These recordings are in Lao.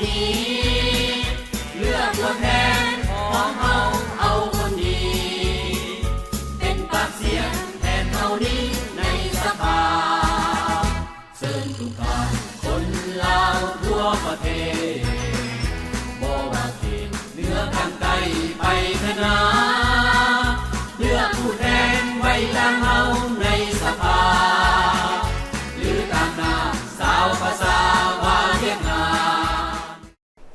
ນີ້ ເລືອກຕົວແທນຂອງເຮົາເອົາຄົນດີ ເປັນປາກສຽງແທນເຮົານີ້ໃນສະພາ. ເຊີນທຸກທ່ານຄົນລາວທົ່ວປະເທດ ບໍ່ວ່າເຂດເໜືອກາງໃຕ້ໄປເຂດໜາ ເລືອກຜູ້ແທນໄວ້ຕາງເຮົາໃນສະພາ ຫຼືຕາງໜ້າຊາວພາສາວ່າວຽກງາ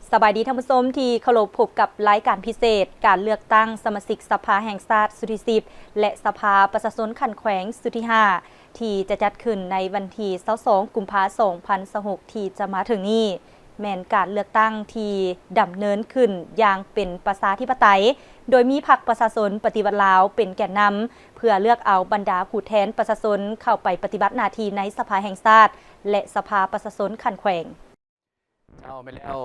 ນ. ສະບາຍດີທ່ານຜູ້ຊົມທີ່ເຄົາລົບ, ພົບກັບລາຍການພິເສດ ການເລືອກຕັ້ງສະມາຊິກສະພາແຫ່ງຊາດຊຸດທີສິບ ແລະ ສະພາປະຊາຊົນຂັ້ນແຂວງຊຸດທີຫ້າ ທີ່ຈະຈັດຂຶ້ນໃນວັນທີຊາວສອງ ກຸມພາ ສອງພັນຊາວຫົກ ທີ່ຈະມາເຖິງນີ້ ແມ່ນການເລືອກຕັ້ງທີ່ດຳເນີນຂຶ້ນຢ່າງເປັນປະຊາທິປະໄຕ, ໂດຍມີພັກປະຊາຊົນປະຕິວັດລາວເປັນແກນນຳ ເພື່ອເລືອກເອົາບັນດາຜູ້ແທນປະຊາຊົນເຂົ້າໄປປະຕິບັດໜ້າທີ່ໃນສະພາແຫ່ງຊາດ ແລະ ສະພາປະຊາຊົນຂັ້ນແຂວງ. ເຈົ້າ ແມ່ນແລ້ວ.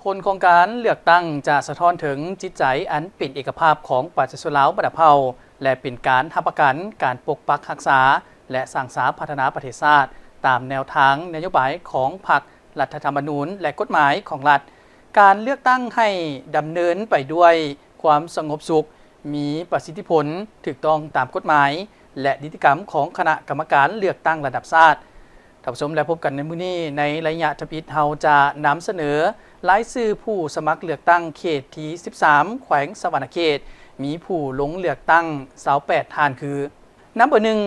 ຜົນຂອງການເລືອກຕັ້ງຈະສະທ້ອນເຖິງຈິດໃຈອັນເປັນເອກະພາບຂອງປະຊາຊົນລາວບັນດາເຜົ່າ ແລະ ເປັນການຮັບປະກັນການປົກປັກຮັກສາ ແລະ ສ້າງສາພັດທະນາປະເທດຊາດ ຕາມແນວທາງນະໂຍບາຍຂອງພັກ, ລັດຖະທຳມະນູນ ແລະ ກົດໝາຍຂອງລັດ. ການເລືອກຕັ້ງໃຫ້ດຳເນີນໄປດ້ວຍຄວາມສະຫງົບສຸກ, ມີປະສິດທິຜົນ, ຖືກຕ້ອງຕາມກົດໝາຍ ແລະ ນິຕິກຳຂອງຄະນະກຳມະການເລືອກຕັ້ງລະດັບຊາດ. ທ່ານຜູ້ຊົມ ແລະ ພົບກັນໃນມື້ນີ້ ໃນໄລຍະທຳອິດ ເຮົາຈະນຳສະເໜີລາຍຊື່ຜູ້ສະໝັກເລືອກຕັ້ງເຂດທີສິບສາມ ແຂວງສະຫວັນນະເຂດ, ມີຜູ້ລົງເລືອກຕັ້ງຊາວແປດທ່ານ ຄື ນຳເບີໜຶ່ງ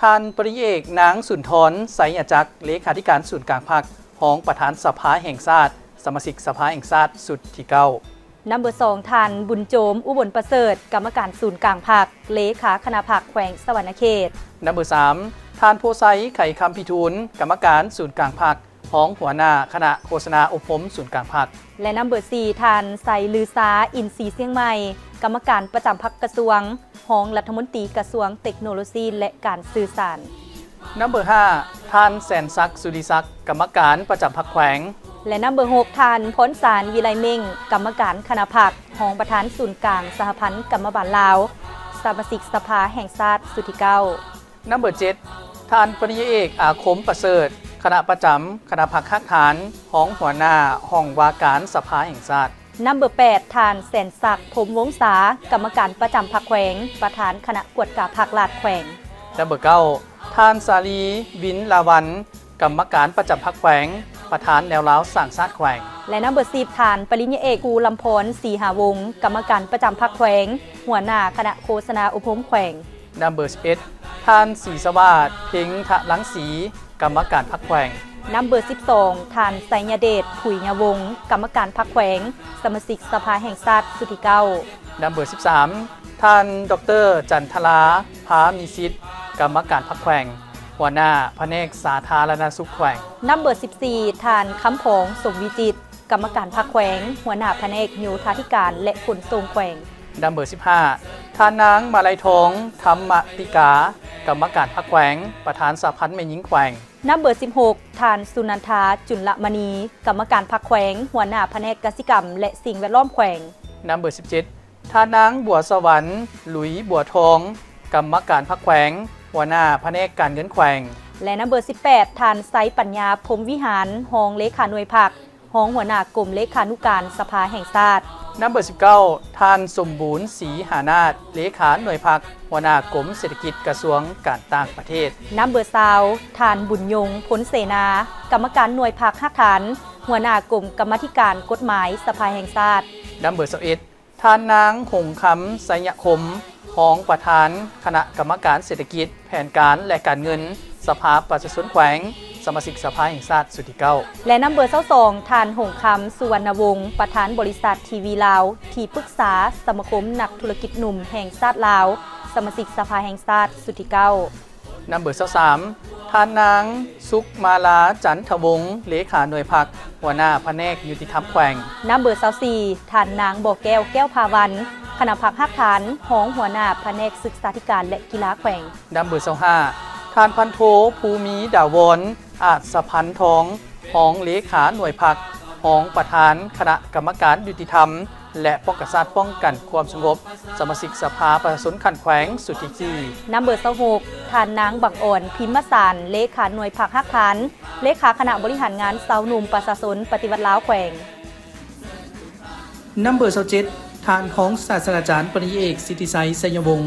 ທ່ານປະລິນຍາເອກ ນາງ ສຸນທອນ ໄຊຍະຈັກ, ເລຂາທິການສູນກາງພັກ, ຮອງປະທານສະພາແຫ່ງຊາດ, ສະມາຊິກສະພາແຫ່ງຊາດຊຸດທີເກົ້າ. ນຳເບີສອງ ທ່ານ ບຸນໂຈມ ອຸບົນປະເສີດ, ກຳມະການສູນກາງພັກ, ເລຂາຄະນະພັກແຂວງສະຫວັນນະເຂດ. ນຳເບີສາມ ທ່ານ ໂພໄຊ ໄຂຄຳພິທູນ, ກຳມະການສູນກາງພັກ, ຮອງຫົວໜ້າຄະນະໂຄສະນາອົບຮົມສູນກາງພັກ. ແລະ ນຳເບີສີ່ ທ່ານ ໄຊລືຊາ ອິນຊີຊຽງໃໝ່, ກຳມະການປະຈຳພັກກະຊວງ, ຮອງລັດຖະມົນຕີກະຊວງເຕັກໂນໂລຊີ ແລະ ການສື່ສານ. ນຳເບີຫ້າ ທ່ານ ແສນສັກ ສຸລິສັກ, ກຳມະການປະຈຳພັກແຂວງ. ແລະ ນຳເບີຫົກ ທ່ານ ພອນສານ ວິໄລເມັ່ງ, ກຳມະການຄະນະພັກ, ຮອງປະທານສູນກາງສະຫະພັນກຳມະບານລາວ, ສະມາຊິກສະພາແຫ່ງຊາດຊຸດທີເກົ້າ. ນຳເບີເຈັດ ທ່ານປະລິນຍາເອກ ອາຄົມ ປະເສີດ, ຄະນະປະຈຳຄະນະພັກຮາກຖານ, ຮອງຫົວໜ້າຫ້ອງວ່າການສະພາແຫ່ງຊາດ. ນຳເບີແປດ ທ່ານ ແສນສັກ ພົມວົງສາ, ກຳມະການປະຈຳພັກແຂວງ, ປະທານຄະນະກວດກາພັກລາດແຂວງ. ນຳເບີເກົ້າ ທ່ານ ສາລີ ວິນລາວັນ, ກຳມະການປະຈຳພັກແຂວງ, ປະທານແນວລາວສ້າງຊາດແຂວງ. ແລະ ນຳເບີສິບ ທ່ານປະລິນຍາເອກ ພູລຳພອນ ສີຫາວົງ, ກຳມະການປະຈຳພັກແຂວງ, ຫົວໜ້າຄະນະໂຄສະນາອົບຮົມແຂວງ. ນຳເບີສິບເອັດ ທ່ານ ສີສະຫວາດ ເພັງທະລັງສີ, ກຳມະການພັກແຂວງ. ນຳເບີສິບສອງ ທ່ານ ໄຊຍະເດດ ຜຸຍຍະວົງ, ກຳມະການພັກແຂວງ, ສະມາຊິກສະພາແຫ່ງຊາດຊຸດທີເກົ້າ. ນຳເບີສິບສາມ ທ່ານ ດອກເຕີ ຈັນທະລາ ພາມີສິດ, ກຳມະການພັກແຂວງ, ຫົວໜ້າພະແນກສາທາລະນະສຸກແຂວງ. ນຳເບີສິບສີ່ ທ່ານ ຄຳຜອງ ສົມວິຈິດ, ກຳມະການພັກແຂວງ, ຫົວໜ້າພະແນກໂຍທາທິການ ແລະ ຂົນສົ່ງແຂວງ. ນຳເບີສິບຫ້າ ທ່ານນາງ ມາໄລທອງ ທຳມະຕິກາ, ກຳມະການພັກແຂວງ, ປະທານສະຫະພັນແມ່ຍິງແຂວງ. ນຳເບີສິບຫົກ ທ່ານ ສຸນັນທາ ຈຸນລະມະນີ, ກຳມະການພັກແຂວງ, ຫົວໜ້າພະແນກກະສິກຳ ແລະ ສິ່ງແວດລ້ອມແຂວງ. ນຳເບີສິບເຈັດ ທ່ານນາງ ບົວສະຫວັນ ລຸຍບົວທອງ, ກຳມະການພັກແຂວງ, ຫົວໜ້າພະແນກການເງິນແຂວງ. ແລະ ນຳເບີສິບແປດ ທ່ານ ໄຊປັນຍາ ພົມວິຫານ, ຮອງເລຂາໜ່ວຍພັກ, ຮອງຫົວໜ້າກົມເລຂານຸການສະພາແຫ່ງຊາດ. ນຳເບີສິບເກົ້າ ທ່ານ ສົມບູນ ສີຫານາດ, ເລຂາໜ່ວຍພັກ, ຫົວໜ້າກົມເສດຖະກິດ ກະຊວງການຕ່າງປະເທດ. ນຳເບີຊາວ ທ່ານ ບຸນຍົງ ພົນເສນາ, ກຳມະການໜ່ວຍພັກຮາກຖານ, ຫົວໜ້າກົມກຳມາທິການກົດໝາຍສະພາແຫ່ງຊາດ. ນຳເບີຊາວເອັດ ທ່ານນາງ ຫົງຄຳ ໄຊຍະຄົມ, ຮອງປະທານຄະນະກຳມະການເສດຖະກິດ, ແຜນການ ແລະ ການເງິນ ສະພາປະຊາຊົນແຂວງ, ສະມາຊິກສະພາແຫ່ງຊາດຊຸດທີເກົ້າ. ແລະ ນຳເບີຊາວສອງ ທ່ານ ຫົງຄຳ ສຸວັນນະວົງ, ປະທານບໍລິສັດທີວີລາວ, ທີ່ປຶກສາສະມາຄົມນັກທຸລະກິດໜຸ່ມແຫ່ງຊາດລາວ, ສະມາຊິກສະພາແຫ່ງຊາດຊຸດທີເກົ້າ. ນຳເບີຊາວສາມ ທ່ານນາງ ສຸກມາລາ ຈັນທະວົງ, ເລຂາໜ່ວຍພັກ, ຫົວໜ້າພະແນກຍຸຕິທຳແຂວງ. ນຳເບີຊາວສີ່ ທ່ານນາງ ບໍ່ແກ້ວ ແກ້ວພາວັນ, ຄະນະພັກຮາກຖານ, ຮອງຫົວໜ້າພະແນກສຶກສາທິການ ແລະ ກິລາແຂວງ. ນຳເບີຊາວຫ້າ ທ່ານ ພັນໂທ ພູມີດາວອນ ອາດສະພັນທອງ, ຮອງເລຂາໜ່ວຍພັກ, ຮອງປະທານຄະນະກຳມະການຍຸຕິທຳ, ແລະ ປ້ອງກັນຊາດ ປ້ອງກັນຄວາມສະຫງົບ ສະມາຊິກສະພາປະຊາຊົນຂັ້ນແຂວງຊຸດທີສີ່. ນຳເບີຊາວຫົກ ທ່ານນາງ ບັງອອນ ພິມມະສານ ເລຂາໜ່ວຍພັກຮາກຖານ ເລຂາຄະນະບໍລິຫານງານຊາວໜຸ່ມປະຊາຊົນປະຕິວັດລາວແຂວງ. ນຳເບີຊາວເຈັດ ທ່ານຮອງສາດສະດາຈານ ປະລິນຍາເອກ ສິດທິໄຊ ໄຊຍະວົງ.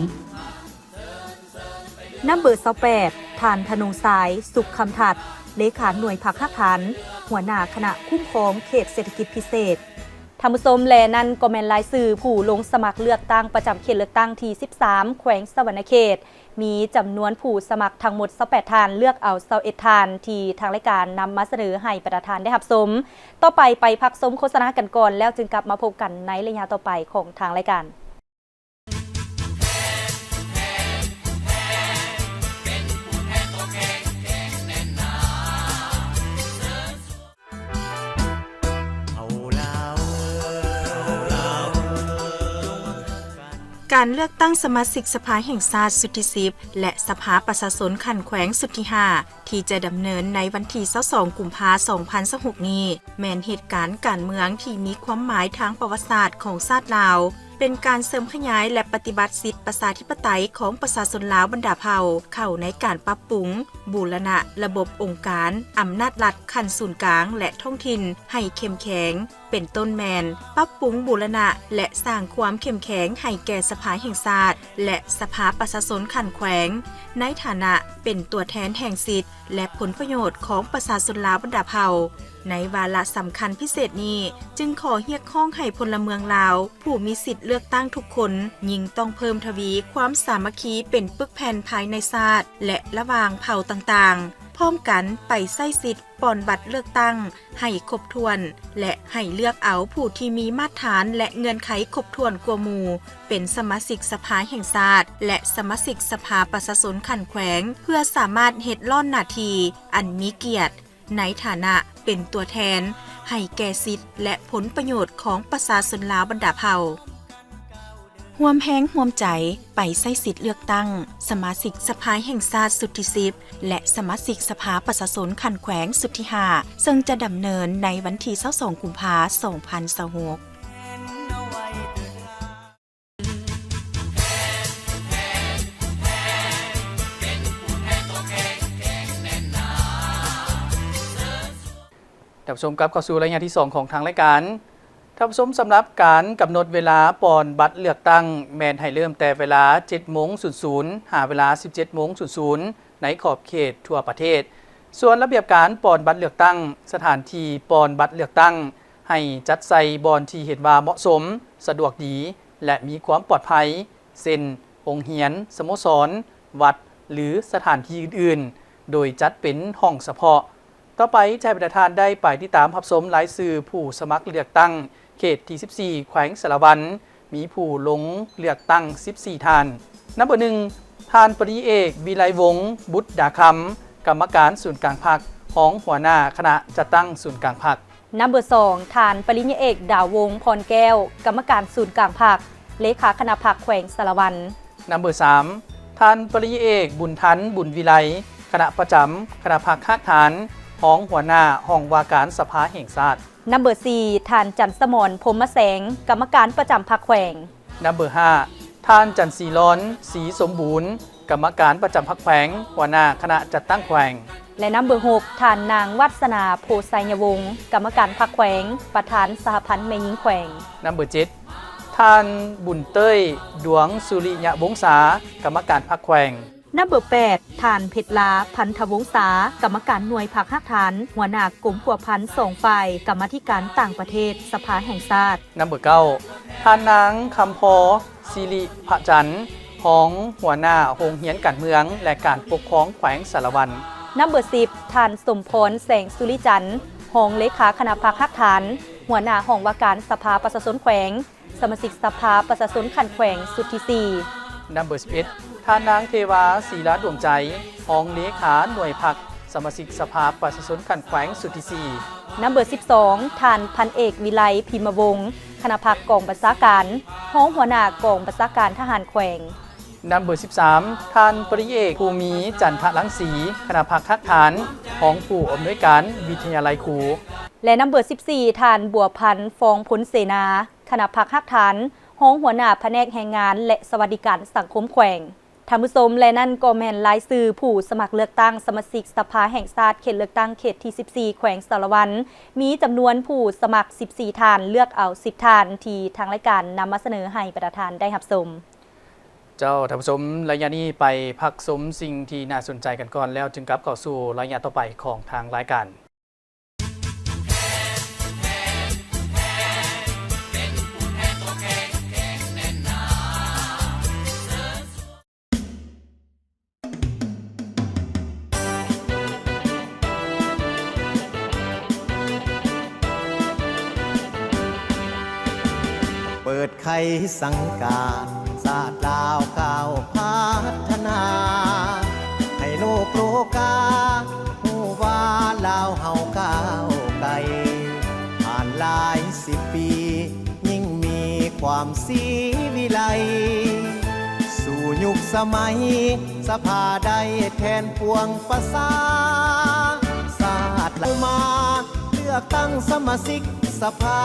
ນຳເບີຊາວແປດ ທ່ານ ທະນົງຊາຍ ສຸກຄຳທັດ ເລຂາໜ່ວຍພັກຮາກຖານ ຫົວໜ້າຄະນະຄຸ້ມຄອງເຂດເສດຖະກິດພິເສດ. ທ່ານຜູ້ຊົມ ແລະ ນັ້ນກໍແມ່ນລາຍຊື່ຜູ້ລົງສະໝັກເລືອກຕັ້ງປະຈຳເຂດເລືອກຕັ້ງທີສິບສາມ ແຂວງສະຫວັນນະເຂດ. ມີຈຳນວນຜູ້ສະໝັກທັງໝົດຊາວແປດທ່ານ, ເລືອກເອົາຊາວເອັດທ່ານທີ່ທາງລາຍການນຳມາສະເໜີໃຫ້ບັນດາທ່ານໄດ້ຮັບຊົມ. ຕໍ່ໄປໄປພັກຊົມໂຄສະນາກັນກ່ອນ, ແລ້ວຈຶ່ງກັບມາພົບກັນໃນໄລຍະຕໍ່ໄປຂອງທາງລາຍການ. ການເລືອກຕັ້ງສະມາຊິກສະພາແຫ່ງຊາດຊຸດທີສິບ ແລະ ສະພາປະຊາຊົນຂັ້ນແຂວງຊຸດທີຫ້າ ທີ່ຈະດຳເນີນໃນວັນທີຊາວສອງ ກຸມພາ ສອງພັນຊາວຫົກນີ້ ແມ່ນເຫດການການເມືອງທີ່ມີຄວາມໝາຍທາງປະຫວັດສາດຂອງຊາດລາວ, ເປັນການເສີມຂະຫຍາຍ ແລະ ປະຕິບັດສິດປະຊາທິປະໄຕຂອງປະຊາຊົນລາວບັນດາເຜົ່າ ເຂົ້າໃນການປັບປຸງ, ບູລະນະລະບົບອົງການອຳນາດລັດຂັ້ນສູນກາງ ແລະ ທ້ອງຖິ່ນໃຫ້ເຂັ້ມແຂງ, ເປັນຕົ້ນແມ່ນ ປັບປຸງ, ບູລະນະ ແລະ ສ້າງຄວາມເຂັ້ມແຂງໃຫ້ແກ່ສະພາແຫ່ງຊາດ ແລະ ສະພາປະຊາຊົນຂັ້ນແຂວງ ໃນຖານະເປັນຕົວແທນແຫ່ງສິດ ແລະ ຜົນປະໂຫຍດຂອງປະຊາຊົນລາວບັນດາເຜົ່າ. ໃນວາລະສຳຄັນພິເສດນີ້, ຈຶ່ງຂໍຮຽກຮ້ອງໃຫ້ພົນລະເມືອງລາວຜູ້ມີສິດເລືອກຕັ້ງທຸກຄົນ ຍິ່ງຕ້ອງເພີ່ມທະວີຄວາມສາມັກຄີເປັນປຶກແຜ່ນພາຍໃນຊາດ ແລະ ລະຫວ່າງເຜົ່າຕ່າງໆ, ພ້ອມກັນໄປໃຊ້ສິດປ່ອນບັດເລືອກຕັ້ງໃຫ້ຄົບຖ້ວນ ແລະ ໃຫ້ເລືອກເອົາຜູ້ທີ່ມີມາດຖານ ແລະ ເງື່ອນໄຂຄົບຖ້ວນກວ່າໝູ່ ເປັນສະມາຊິກສະພາແຫ່ງຊາດ ແລະ ສະມາຊິກສະພາປະຊາຊົນຂັ້ນແຂວງ ເພື່ອສາມາດເຮັດລ້ອນໜ້າທີ່ອັນມີກຽດ ໃນຖານະເປັນຕົວແທນໃຫ້ແກ່ສິດ ແລະ ຜົນປະໂຫຍດຂອງປະຊາຊົນລາວບັນດາເຜົ່າ. ຮ່ວມແຮງຮ່ວມໃຈໄປໃຊ້ສິດເລືອກຕັ້ງສະມາຊິກສະພາແຫ່ງຊາດຊຸດທີສິບ ແລະ ສະມາຊິກສະພາປະຊາຊົນຂັ້ນແຂວງຊຸດທີຫ້າ ເຊິ່ງຈະດຳເນີນໃນວັນທີຊາວສອງ ກຸມພາ ສອງພັນຊາວຫົກ. ທ່ານຜູ້ຊົມ ກັບເຂົ້າສູ່ໄລຍະທີສອງຂອງທາງລາຍການ. ທ່ານຜູ້ຊົມ, ສຳລັບການກຳນົດເວລາປ່ອນບັດເລືອກຕັ້ງ ແມ່ນໃຫ້ເລີ່ມແຕ່ເວລາເຈັດໂມງສູນສູນ ຫາເວລາສິບເຈັດໂມງສູນສູນ ໃນຂອບເຂດທົ່ວປະເທດ. ສ່ວນລະບຽບການປ່ອນບັດເລືອກຕັ້ງ, ສະຖານທີ່ປ່ອນບັດເລືອກຕັ້ງ ໃຫ້ຈັດໃສ່ບ່ອນທີ່ເຫັນວ່າເໝາະສົມ, ສະດວກດີ ແລະ ມີຄວາມປອດໄພ ເຊັ່ນ ໂຮງຮຽນ, ສະໂມສອນ, ວັດ ຫຼື ສະຖານທີ່ອື່ນໆ ໂດຍຈັດເປັນຫ້ອງສະເພາະ. ຕໍ່ໄປຈະໃຫ້ບັນດາທ່ານໄດ້ໄປຕິດຕາມຮັບຊົມລາຍຊື່ຜູ້ສະໝັກເລືອກຕັ້ງເຂດທີສິບສີ່ ແຂວງສາລະວັນ ມີຜູ້ລົງເລືອກຕັ້ງສິບສີ່ທ່ານ. ນຳເບີໜຶ່ງ ທ່ານ ປະລິນຍາເອກ ວິໄລວົງ ບຸດດາຄຳ ກຳມະການສູນກາງພັກ, ຮອງຫົວໜ້າຄະນະຈັດຕັ້ງສູນກາງພັກ. ນຳເບີສອງ ທ່ານ ປະລິນຍາເອກ ດາວວົງ ພອນແກ້ວ ກຳມະການສູນກາງພັກ, ເລຂາຄະນະພັກແຂວງສາລະວັນ. ນຳເບີສາມ ທ່ານ ປະລິນຍາເອກ ບຸນທັນ ບຸນວິໄລ ຄະນະປະຈຳຄະນະພັກຮາກຖານ, ຮອງຫົວໜ້າຫ້ອງວ່າການສະພາແຫ່ງຊາດ. ນຳເບີສີ່ ທ່ານ ຈັນສະໝອນ ພົມມະແສງ ກຳມະການປະຈຳພັກແຂວງ. ນຳເບີຫ້າ ທ່ານ ຈັນສີລອນ ສີສົມບູນ ກຳມະການປະຈຳພັກແຂວງ, ຫົວໜ້າຄະນະຈັດຕັ້ງແຂວງ. ແລະ ນຳເບີຫົກ ທ່ານ ນາງ ວັດສະໜາ ໂພໄຊຍະວົງ ກຳມະການພັກແຂວງ, ປະທານສະຫະພັນແມ່ຍິງແຂວງ. ນຳເບີເຈັດ ທ່ານ ບຸນເຕີຍ ດວງສຸລິຍະວົງສາ ກຳມະການພັກແຂວງ. ນຳເບີແປດ ທ່ານ ເພັດລາ ພັນທະວົງສາ ກຳມະການໜ່ວຍພັກຮາກຖານ, ຫົວໜ້າກົມພົວພັນສອງຝ່າຍ, ກຳມາທິການຕ່າງປະເທດ ສະພາແຫ່ງຊາດ. ນຳເບີເກົ້າ ທ່ານນາງ ຄຳພໍ ສິລິພະຈັນ ຮອງຫົວໜ້າໂຮງຮຽນການເມືອງ ແລະ ການປົກຄອງແຂວງສາລະວັນ. ນຳເບີສິບ ທ່ານ ສົມພອນ ແສງສຸລິຈັນ ຮອງເລຂາຄະນະພັກຮາກຖານ, ຫົວໜ້າຫ້ອງວ່າການສະພາປະຊາຊົນແຂວງ, ສະມາຊິກສະພາປະຊາຊົນຂັ້ນແຂວງຊຸດທີສີ່. ນຳເບີສິບເອັດ ທ່ານນາງ ເທວາ ສີລາດວງໃຈ ຮອງເລຂາໜ່ວຍພັກ, ສະມາຊິກສະພາປະຊາຊົນຂັ້ນແຂວງຊຸດທີສີ່. ນຳເບີສິບສອງ ທ່ານ ພັນເອກ ວິໄລ ພິມມະວົງ ຄະນະພັກກອງບັນຊາການ, ຮອງຫົວໜ້າກອງບັນຊາການທະຫານແຂວງ. ນຳເບີສິບສາມ ທ່ານ ປະລິນຍາເອກ ພູມີ ຈັນທະລັງສີ ຄະນະພັກຮາກຖານ, ຮອງຜູ້ອຳນວຍການວິທະຍາໄລຄູ. ແລະ ນຳເບີສິບສີ່ ທ່ານ ບົວພັນ ຟອງພົນເສນາ, ຄ ຄະນະພັກຮາກຖານ, ຮອງຫົວໜ້າພະແນກແຮງງານ ແລະ ສະຫວັດດີການສັງຄົມແຂວງ. ທ່ານຜູ້ຊົມ, ແລະ ນັ້ນກໍແມ່ນລາຍຊື່ຜູ້ສະໝັກເລືອກຕັ້ງສະມາຊິກສະພາແຫ່ງຊາດ ເຂດເລືອກຕັ້ງເຂດທີສິບສີ່ ແຂວງສາລະວັນ, ມີຈຳນວນຜູ້ສະໝັກສິບສີ່ທ່ານ, ເລືອກເອົາສິບທ່ານ ທີ່ທາງລາຍການນຳມາສະເໜີໃຫ້ບັນດາທ່ານໄດ້ຮັບຊົມ. ເຈົ້າ, ທ່ານຜູ້ຊົມ, ໄລຍະນີ້ໄປພັກຊົມສິ່ງທີ່ໜ້າສົນໃຈກັນກ່ອນ ແລ້ວຈຶ່ງກັບເຂົ້າສູ່ໄລຍະຕໍ່ໄປຂອງທາງລາຍການ. ເປີດໄຂສັງການ ຊາດລາວກ້າວພັດທະນາ ໃຫ້ໂລກໂລກາ ຮູ້ວ່າລາວເຮົາກ້າວໄກ ຜ່ານຫຼາຍສິບປີ ຍິ່ງມີຄວາມສີວິໄລ ສູ່ຍຸກສະໄໝ ສະພາໄດ້ແທນປວງປະຊາຊາດ ລາວມາເລືອກຕັ້ງສະມາຊິກສະພາ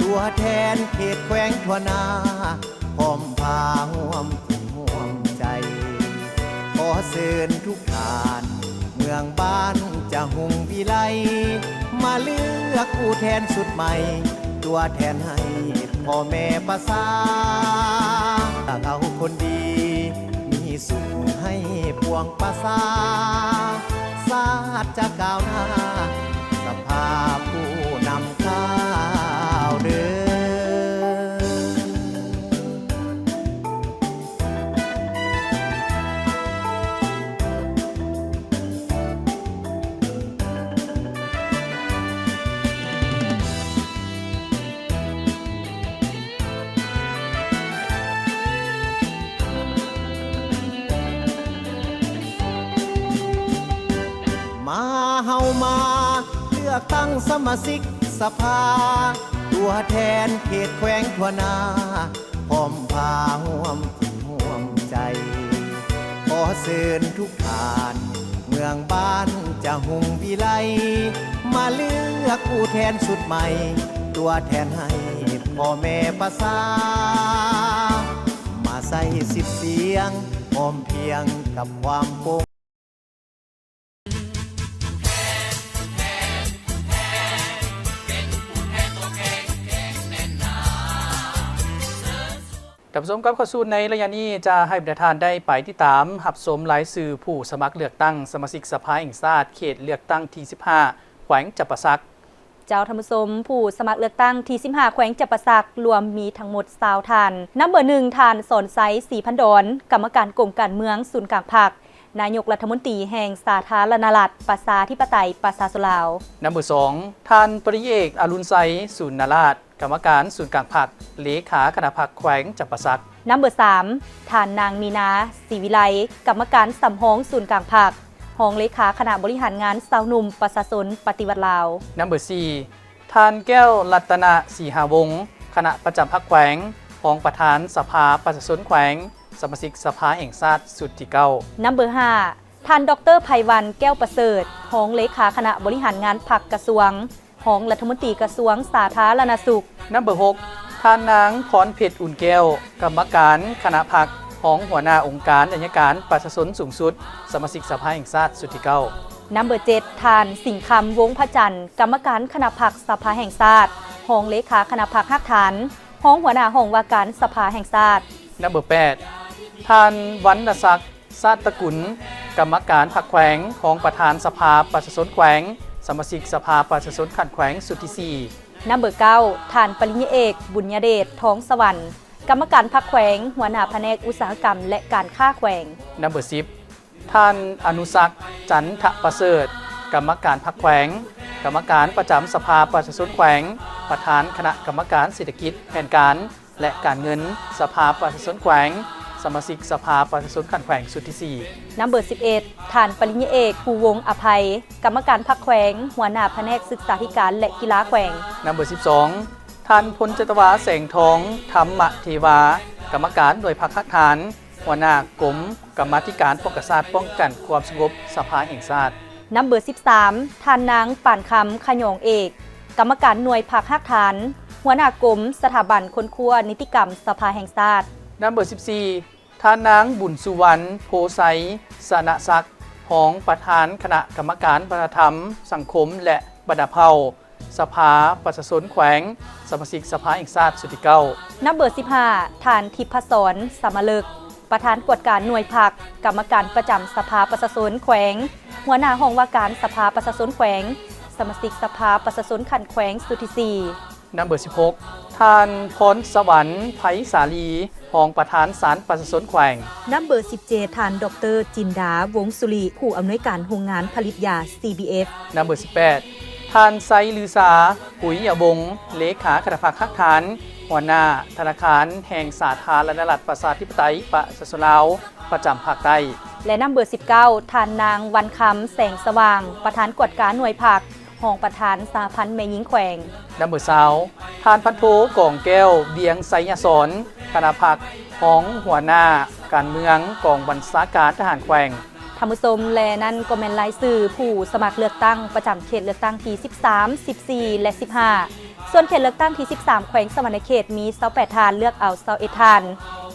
ຕົວແທນເຂດແຂວງທົ່ວໜ້າ ພ້ອມພາຮ່ວມ ຮ່ວມໃຈ ຂໍເຊີນທຸກທ່ານ ເມືອງບ້ານຈະຮຸ່ງວິໄລ ມາເລືອກຜູ້ແທນຊຸດໃໝ່ ຕົວແທນໃຫ້ພໍ່ແມ່ປະຊາ ເລືອກເອົາຄົນດີ ມີສຸກໃຫ້ປວງປະຊາ ຊາດຈະກ້າວໜ້າ ສະພາຜູ້ນຳ ຂ່າວເດີ. ມາເຮົາມາເລືອກຕັ້ງສະມາຊິກສະພາ ຕົວແທນເຂດແຂວງທົ່ວໜ້າ ພ້ອມພາຮ່ວມຈິດຮ່ວມໃຈ ຂໍເຊີນທຸກທ່ານ ເມືອງບ້ານຈະຮຸ່ງວິໄລ ມາເລືອກຜູ້ແທນຊຸດໃໝ່ ຕົວແທນໃຫ້ພໍ່ແມ່ປະຊາ ມາໃຊ້ສິດສຽງ ພ້ອມພຽງກັບຄວາມປົງ. ທ່ານຜູ້ຊົມ, ກັບເຂົ້າສູ່ໃນໄລຍະນີ້ ຈະໃຫ້ບັນດາທ່ານໄດ້ໄປຕິດຕາມຮັບຊົມລາຍຊື່ຜູ້ສະໝັກເລືອກຕັ້ງສະມາຊິກສະພາແຫ່ງຊາດ ເຂດເລືອກຕັ້ງທີສິບຫ້າ ແຂວງຈຳປາສັກ. ເຈົ້າ, ທ່ານຜູ້ຊົມ, ຜູ້ສະໝັກເລືອກຕັ້ງທີສິບຫ້າ ແຂວງຈຳປາສັກ ລວມມີທັງໝົດຊາວທ່ານ. ນຳເບີໜຶ່ງ ທ່ານ ສອນໄຊ ສີພັນດອນ, ກຳມະການກົມການເມືອງສູນກາງພັກ, ນາຍົກລັດຖະມົນຕີແຫ່ງສາທາລະນະລັດ ປະຊາທິປະໄຕ ປະຊາຊົນລາວ. ນຳເບີສອງ ທ່ານ ປະລິນຍາເອກ ອະລຸນໄຊ ສູນນາລາດ, ກຳມະການສູນກາງພັກ, ເລຂາຄະນະພັກແຂວງຈຳປາສັກ. ນຳເບີສາມ ທ່ານນາງ ມີນາ ສີວິໄລ, ກຳມະການສຳຮອງສູນກາງພັກ, ຮອງເລຂາຄະນະບໍລິຫານງານຊາວໜຸ່ມປະຊາຊົນປະຕິວັດລາວ. ນຳເບີສີ່ ທ່ານ ແກ້ວລັດຕະນະ ສີຫາວົງ, ຄະນະປະຈຳພັກແຂວງ, ຮອງປະທານສະພາປະຊາຊົນແຂວງ, ສະມາຊິກສະພາແຫ່ງຊາດຊຸດທີເກົ້າ. ນຳເບີຫ້າ ທ່ານ ດອກເຕີ ໄພວັນ ແກ້ວປະເສີດ, ຮອງເລຂາຄະນະບໍລິຫານງານພັກກະຊວງ, ຮອງລັດຖະມົນຕີກະຊວງສາທາລະນະສຸກ. ນຳເບີຫົກ ທ່ານນາງ ພອນເພັດ ອຸ່ນແກ້ວ, ກຳມະການຄະນະພັກ, ຮອງຫົວໜ້າອົງການໄຊຍະການປະຊາຊົນສູງສຸດ, ສະມາຊິກສະພາແຫ່ງຊາດຊຸດທີເກົ້າ. ນຳເບີເຈັດ ທ່ານ ສິງຄຳ ວົງພະຈັນ, ກຳມະການຄະນະພັກສະພາແຫ່ງຊາດ, ຮອງເລຂາຄະນະພັກຮາກຖານ, ຮອງຫົວໜ້າຫ້ອງວ່າການສະພາແຫ່ງຊາດ. ນຳເບີແປດ ທ່ານ ວັນນະສັກ ຊາດຕະກຸນ, ກຳມະການພັກແຂວງ, ຮອງປະທານສະພາປະຊາຊົນແຂວງ, ສະມາຊິກສະພາປະຊາຊົນຂັ້ນແຂວງຊຸດທີສີ່. ນຳເບີເກົ້າ ທ່ານ ປະລິນຍາເອກ ບຸນຍະເດດ ທອງສະຫວັນ, ກຳມະການພັກແຂວງ, ຫົວໜ້າພະແນກອຸດສາຫະກຳ ແລະ ການຄ້າແຂວງ. ນຳເບີສິບ ທ່ານ ອະນຸສັກ ຈັນທະປະເສີດ, ກຳມະການພັກແຂວງ, ກຳມະການປະຈຳສະພາປະຊາຊົນແຂວງ, ປະທານຄະນະກຳມະການເສດຖະກິດ, ແຜນການ ແລະ ການເງິນ ສະພາປະຊາຊົນແຂວງ, ສະມາຊິກສະພາປະຊາຊົນຂັ້ນແຂວງຊຸດທີສີ່. ນຳເບີສິບເອັດ ທ່ານ ປະລິນຍາເອກ ພູວົງອະໄພ, ກຳມະການພັກແຂວງ, ຫົວໜ້າພະແນກສຶກສາທິການ ແລະ ກິລາແຂວງ. ນຳເບີສິບສອງ ທ່ານ ພົນຈັດຕະວາ ແສງທອງ ທຳມະເທວາ, ກຳມະການໜ່ວຍພັກຮາກຖານ, ຫົວໜ້າກົມກຳມາທິການປ້ອງກັນຊາດ, ປ້ອງກັນຄວາມສະຫງົບ, ສະພາແຫ່ງຊາດ. ນຳເບີສິບສາມ ທ່ານນາງ ປານຄຳ ຂະຫຍອງເອກ, ກຳມະການໜ່ວຍພັກຮາກຖານ, ຫົວໜ້າກົມສະຖາບັນຄົ້ນຄວ້ານິຕິກຳສະພາແຫ່ງຊາດ. ນຳເບີສິບສີ່ ທ່ານນາງ ບຸນສຸວັນ ໂພໄຊ ຊະນະສັກ ຮອງປະທານຄະນະກຳມະການວັດທະນະທຳ, ສັງຄົມ ແລະ ບັນດາເຜົ່າ ສະພາປະຊາຊົນແຂວງ, ສະມາຊິກສະພາແຫ່ງຊາດຊຸດທີເກົ້າ. ນຳເບີສິບຫ້າ ທ່ານ ທິບພະສອນ ສະມະເລິກ ປະທານກວດກາໜ່ວຍພັກ, ກຳມະການປະຈຳສະພາປະຊາຊົນແຂວງ, ຫົວໜ້າຫ້ອງວ່າການສະພາປະຊາຊົນແຂວງ, ສະມາຊິກສະພາປະຊາຊົນຂັ້ນແຂວງຊຸດທີສີ່. ນຳເບີສິບຫົກ ທ່ານ ພອນສະຫວັນ ໄພສາລີ ຮອງປະທານສານປະຊາຊົນແຂວງ. ນຳເບີສິບເຈັດ ທ່ານ ດອກເຕີ ຈິນດາ ວົງສຸລິ ຜູ້ອຳນວຍການໂຮງງານຜະລິດຢາ ຊີບີເອັຟ. ນຳເບີສິບແປດ ທ່ານ ໄຊລືຊາ ກຸຍຍະວົງ ເລຂາຄະນະພັກຮາກຖານ ຫົວໜ້າທະນາຄານແຫ່ງສາທາລະນະລັດ ປະຊາທິປະໄຕ ປະຊາຊົນລາວ ປະຈຳພາກໃຕ້. ແລະ ນຳເບີສິບເກົ້າ ທ່ານນາງ ວັນຄຳ ແສງສະຫວ່າງ ປະທານກວດກາໜ່ວຍພັກ, ຮອງປະທານສະຫະພັນແມ່ຍິງແຂວງ. ນຳເບີຊາວ ທ່ານ ພັນໂທ ກອງແກ້ວ ວຽງໄຊຍະສອນ ຄະນະພັກ, ຮອງຫົວໜ້າການເມືອງ ກອງບັນຊາການທະຫານແຂວງ. ທ່ານຜູ້ຊົມ ແລະ ນັ້ນກໍແມ່ນລາຍຊື່ຜູ້ສະໝັກເລືອກຕັ້ງປະຈຳເຂດເລືອກຕັ້ງທີສິບສາມ, ສິບສີ່ ແລະ ສິບຫ້າ. ສ່ວນເຂດເລືອກຕັ້ງທີສິບສາມ ແຂວງສະຫວັນນະເຂດ ມີຊາວແປດທ່ານ, ເລືອກເອົາຊາວເອັດທ່ານ.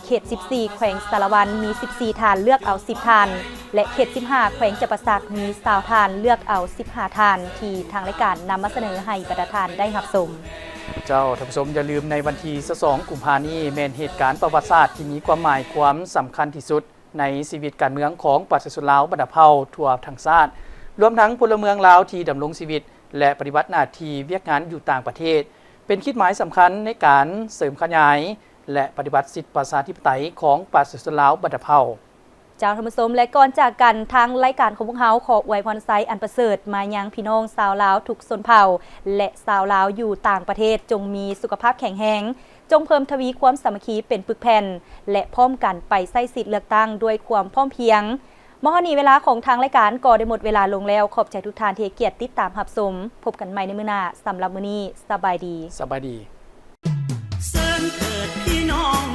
ເຂດສິບສີ່ ແຂວງສາລະວັນ ມີສິບສີ່ທ່ານ, ເລືອກເອົາສິບທ່ານ ແລະ ເຂດສິບຫ້າ ແຂວງຈຳປາສັກ ມີຊາວທ່ານ, ເລືອກເອົາສິບຫ້າທ່ານ ທີ່ທາງລາຍການນຳມາສະເໜີໃຫ້ບັນດາທ່ານໄດ້ຮັບຊົມ. ເຈົ້າ, ທ່ານຜູ້ຊົມ, ຢ່າລືມ, ໃນວັນທີຊາວສອງ ກຸມພານີ້ ແມ່ນເຫດການປະຫວັດສາດທີ່ມີຄວາມໝາຍຄວາມສຳຄັນທີ່ສຸດ ໃນຊີວິດການເມືອງຂອງປະຊາຊົນລາວບັນດາເຜົ່າທົ່ວທັງຊາດ, ລວມທັງພົນລະເມືອງລາວທີ່ດຳລົງຊີວິດ ແລະ ປະຕິບັດໜ້າທີ່ວຽກງານຢູ່ຕ່າງປະເທດ, ເປັນຂີດໝາຍສຳຄັນໃນການເສີມຂະຫຍາຍ ແລະ ປະຕິບັດສິດປະຊາທິປະໄຕຂອງປະຊາຊົນລາວບັນດາເຜົ່າ. ເຈົ້າ, ທ່ານຜູ້ຊົມ, ແລະ ກ່ອນຈາກກັນ, ທາງລາຍການຂອງພວກເຮົາຂໍອວຍພອນໄຊອັນປະເສີດມາຍັງພີ່ນ້ອງຊາວລາວທຸກຊົນເຜົ່າ ແລະ ຊາວລາວຢູ່ຕ່າງປະເທດ, ຈົ່ງມີສຸຂະພາບແຂງແຮງ, ຈົ່ງເພີ່ມທະວີຄວາມສາມັກຄີເປັນປຶກແຜ່ນ ແລະ ພ້ອມກັນໄປໃຊ້ສິດເລືອກຕັ້ງດ້ວຍຄວາມພ້ອມພຽງ. ມາຮອດນີ້ເວລາຂອງທາງລາຍການກໍໄດ້ໝົດເວລາລົງແລ້ວ. ຂອບໃຈທຸກທ່ານທີ່ໃຫ້ກຽດຕິດຕາມຮັບຊົມ. ພົບກັນໃໝ່ໃນມື້ໜ້າ. ສຳລັບມື້ນີ້, ສະບາຍດີ. ສະບາຍດີ. ເຊີນເທີດພີ່ນ້ອງ